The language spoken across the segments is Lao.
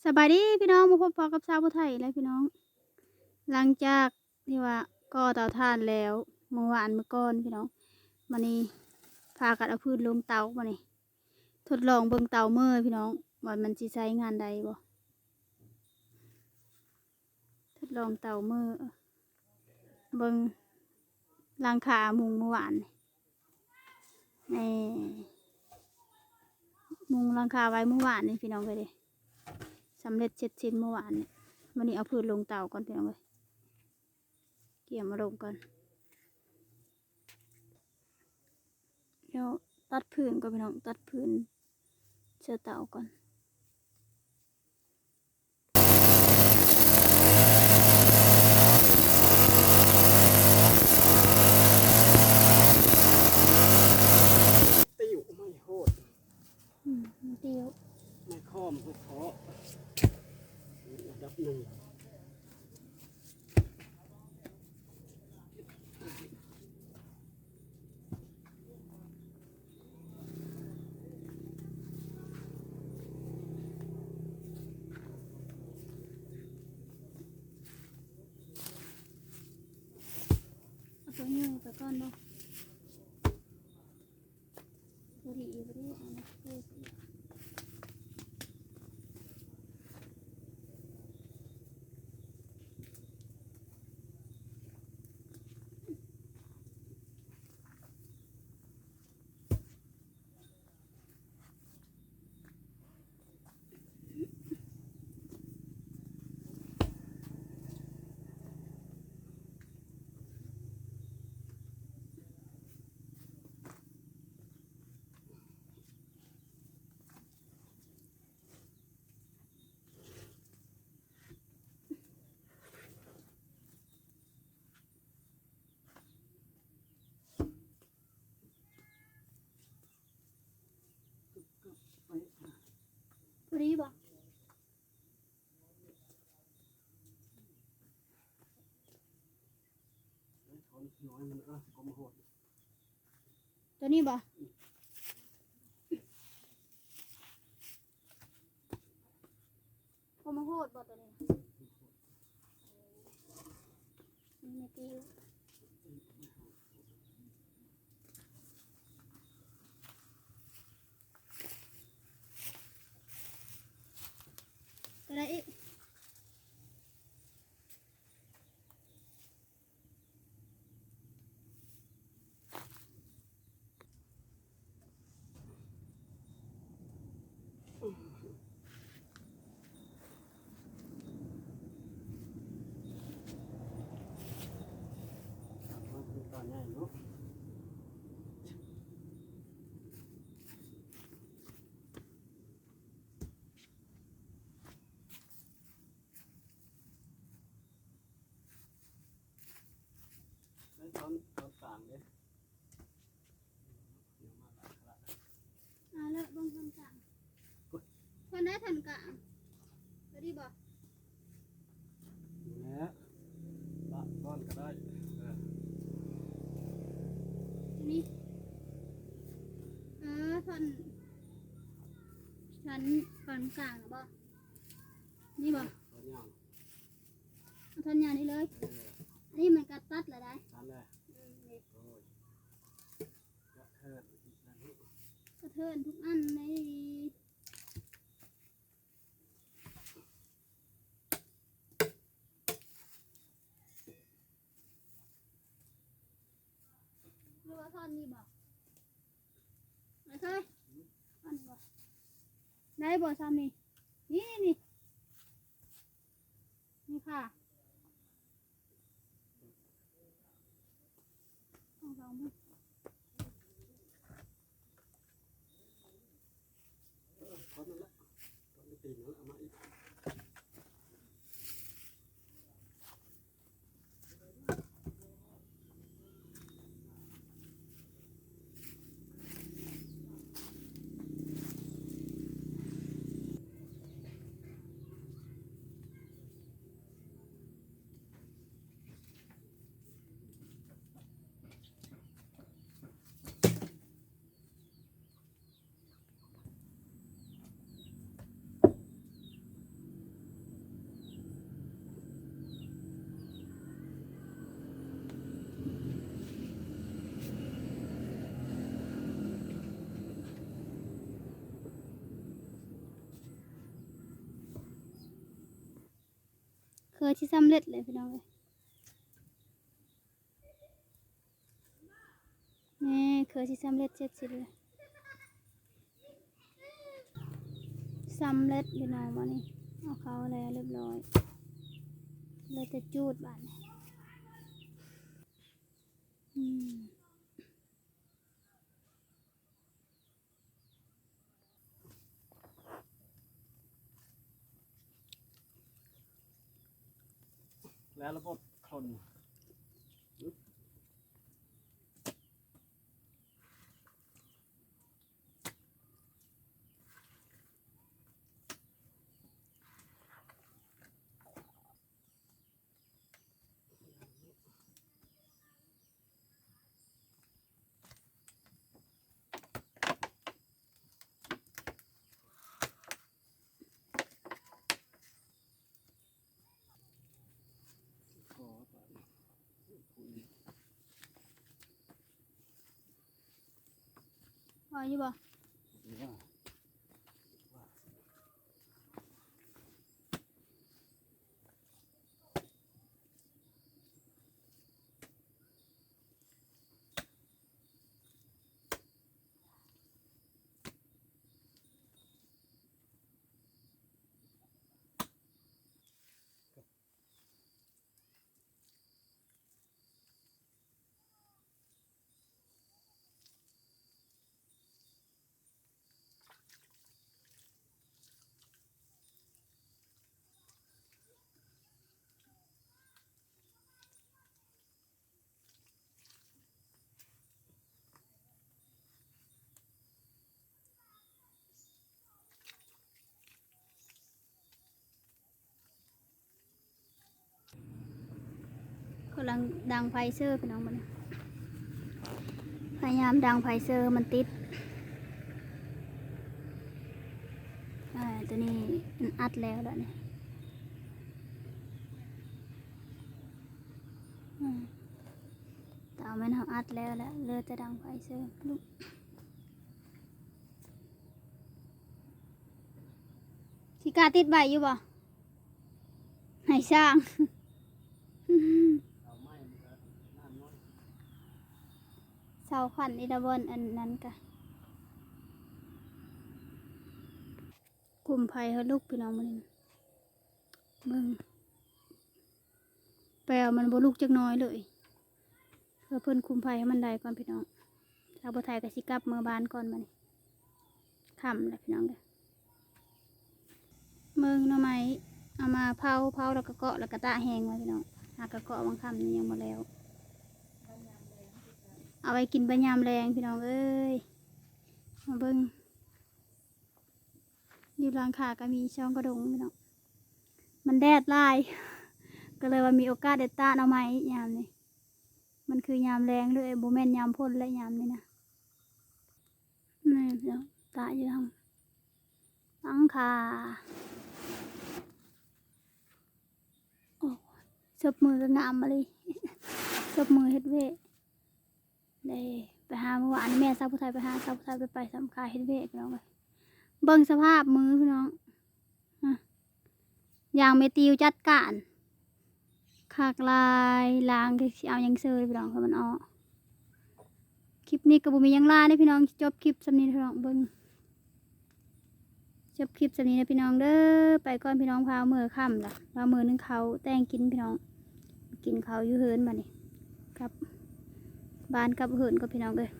ສະບາຍດີພີ່ນ້ອງ ມາພົບພໍ້ກັບສາວຜູ້ໄທອີກແລ້ວພີ່ນ້ອງ. ຫຼັງຈາກທີ່ວ່າກໍ່ເຕົາຖ່ານແລ້ວ ມື້ວານມື້ກ່ອນພີ່ນ້ອງ, ມານີ້ພາກັນເອົາຟືນລົງເຕົາ ມານີ້ທົດລອງເບິ່ງເຕົາເມີພີ່ນ້ອງ ວ່າມັນຊິໃຊ້ງານໄດ້ບໍ່. ທົດລອງເຕົາເມີ ເບິ່ງຫຼັງຄາມຸງມື້ວານນີ້ ນີ້ ມຸງຫຼັງຄາໄວ້ມື້ວານນີ້ພີ່ນ້ອງເອີຍ ສຳເລັດເສັດສິ້ນມື້ວານນີ້. ມື້ນີ້ເອົາຟືນລົງເຕົາກ່ອນພີ່ນ້ອງເອີຍ ກຽມເອົາລົງກ່ອນ. ດຽວຕັດຟືນກ່ອນພີ່ນ້ອງ ຕັດຟືນໃສ່ເຕົາກ່ອນ. ຕິວ ໄມ້ໂຫດ ອືມ ຕິວ ໄມ້ຄ້ອມ ໄມ້ເຄາະ ລະດັບໜຶ່ງ. ເອົາຕົວໃຫຍ່ໄປກ່ອນເນາະ. ບໍ່ດີ ບໍ່ດີ ເອົາມາເທໃສ່. ພໍດີບໍ່? ຕົວນີ້ບໍ່? ບໍ່ມາໂຫດບໍ່ຕົວນີ້? ມັນມີຕິວ ຕົວໃດອີກ? ໃນຕອນ ຕອນກາງເດ້ ດຽວມາຫຼາຍຂະໜາດ. ອ່າ ເລີກເບິ່ງທ່ອນກາງ ທ່ອນໃດທ່ອນກາງ ພໍດີບໍ່? ນີ້ແຫຼະ ປະກ່ອນກໍໄດ້ ເອີ ນີ້ ເອີ ທ່ອນ ທ່ອນ ທ່ອນກາງນະບໍ່? ນີ້ບໍ່? ທ່ອນຍາວ ເອົາທ່ອນຍາວນີ້ເລີຍ ເອີ ອັນນີ້ມັນກະຕັດລະໄດ໋ ຕັດແລ້ວ ອືມ ນີ້ ໂອ້ຍ ກະເທີນອີກແລ້ວເນາະ ກະເທີນທຸກອັນໃນ ຫຼືວ່າທ່ອນນີ້ບໍ່? ໄດ້ ທ່ອນນີ້ບໍ່? ໄດ້ບໍ່ຊ່ຳນີ້? ນີ້ ນີ້ ນີ້ຄ່ະ ສອງ ສອງມື. ເອີ ທ່ອນນັ້ນລະ ທ່ອນຕີນນັ້ນລະ ເອົາມາອີກ. ເ ເກືອຊິສຳເລັດເລີຍພີ່ນ້ອງເອີຍ. ນີ້ເກືອຊິສຳເລັດເສັດສິ້ນແລ້ວ ສຳເລັດພີ່ນ້ອງ. ບາດນີ້ເອົາເຂົ້າແລ້ວຮຽບຮ້ອຍ ເຫຼືອແຕ່ຈູດບາດນີ້. ອືມ ແລ້ວລະບົດຄົນ. ພໍຢູ່ບໍ່? ກຳລັງດັງໄຟເຊີພີ່ນ້ອງ ບັດນີ້ ພະຍາຍາມດັງໄຟເຊີໃຫ້ມັນຕິດ. ອາ ໂຕນີ້ມັນອັດແລ້ວລະນີ້ ອາ ເຕົາແມ່ນເຮົາອັດແລ້ວລະ ເຫຼືອແຕ່ດັງໄຟເຊີລູກ. ຊິກ້າຕິດໄວ້ຢູ່ບໍ່? ໃຫ້ຊ່າງ ເສົາຂວັນອີລະບ່ອນອັນນັ້ນກະ ກຸມໄຟເຮົາລຸກພີ່ນ້ອງ ມື້ນີ້ ເບິ່ງ ແປວມັນບໍ່ລຸກຈັກໜ້ອຍເລີຍ. ເພື່ອເພິ່ນຄຸມໄຟໃຫ້ມັນໄດ້ກ່ອນພີ່ນ້ອງ. ສາວຜູ້ໄທກໍຊິກັບເມືອບ້ານກ່ອນບັດນີ້ ຄ່ຳແລ້ວພີ່ນ້ອງເດີ. ເບິ່ງໜໍ່ໄມ້ ເອົາມາເຜົາ ເຜົາແລ້ວກໍເກາະ ແລ້ວກໍຕາກແຫ້ງໄວ້ພີ່ນ້ອງ. ຫາກະເກາະຫວ່າງຄ່ຳນີ້ຍັງບໍ່ແລ້ວ ເອົາໄວ້ກິນໄປຍາມແລງພີ່ນ້ອງເອີຍ. ມາເບິ່ງ ຢູ່ຫຼັງຄາກໍມີຊ່ອງກະດົງພີ່ນ້ອງ ມັນແດດຫຼາຍ ກໍເລີຍວ່າມີໂອກາດໄດ້ຕາກໜໍ່ໄມ້ຍາມນີ້. ມັນຄືຍາມແລງເລີຍ ບໍ່ແມ່ນຍາມຝົນແລະຍາມນີ້ນະ. ແມ່ນເຈົ້າ ຕາກຢູ່ຫຼັງ ຫຼັງຄາ. ໂອ້ ສົບມືກໍງາມມາເລີຍ ສົບມືເຮັດວຽກ. ໄດ້ໄປຫາມື້ວານນີ້ ແມ່ສາວຜູ້ໄທໄປຫາ ສາວຜູ້ໄທໄປ ໄປສຳຄາເຮັດວຽກພີ່ນ້ອງເອີຍ. ເບິ່ງສະພາບມືພີ່ນ້ອງ ອະ ຢ່າງແມ່ຕິວຈັດການ ຄັກຫຼາຍ ລ້າງກໍຊິເອົາຫຍັງເຊີຍພີ່ນ້ອງ ເພື່ອມັນອອກ. ຄລິບນີ້ກໍບໍ່ມີຫຍັງຫຼາຍເດ້ພີ່ນ້ອງ ຈົບຄລິບສ່ຳນີ້ພີ່ນ້ອງເບິ່ງ. ຈົບຄລິບສ່ຳນີ້ນະພີ່ນ້ອງເດີ ໄປກ່ອນພີ່ນ້ອງ ພາເມືອຄ່ຳລະ ພາເມືອໜຶ້ງເຂົ້າແຕ່ງກິນພີ່ນ້ອງ. ກິນເຂົ້າຢູ່ເຮືອນບັດນີ້ ກັບບ້ານກັບເຮືອນກ່ອນພີ່ນ້ອງເອີຍ.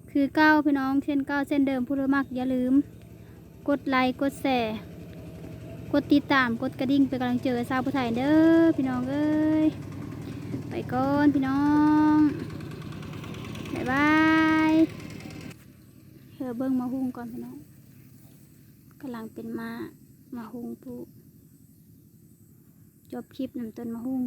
ຄືເກົ່າພີ່ນ້ອງ ເຊັ່ນເກົ່າເຊັ່ນເດີມ ຜູ້ໃດມັກຢ່າລືມກົດໄລ ກົດແຊ ກົດຕິດຕາມ ກົດກະດິ່ງ ເປັນກຳລັງໃຈໃຫ້ສາວຜູ້ໄທເດີພີ່ນ້ອງເອີຍ. ໄປກ່ອນພີ່ນ້ອງ ບາຍບາຍ. ເອີ ເບິ່ງໝາກຫຸ່ງກ່ອນພີ່ນ້ອງ ກຳລັງເປັນໝາກ ໝາກຫຸ່ງປູກ. ຈົບຄລິບນຳຕົ້ນໝາກຫຸ່ງ.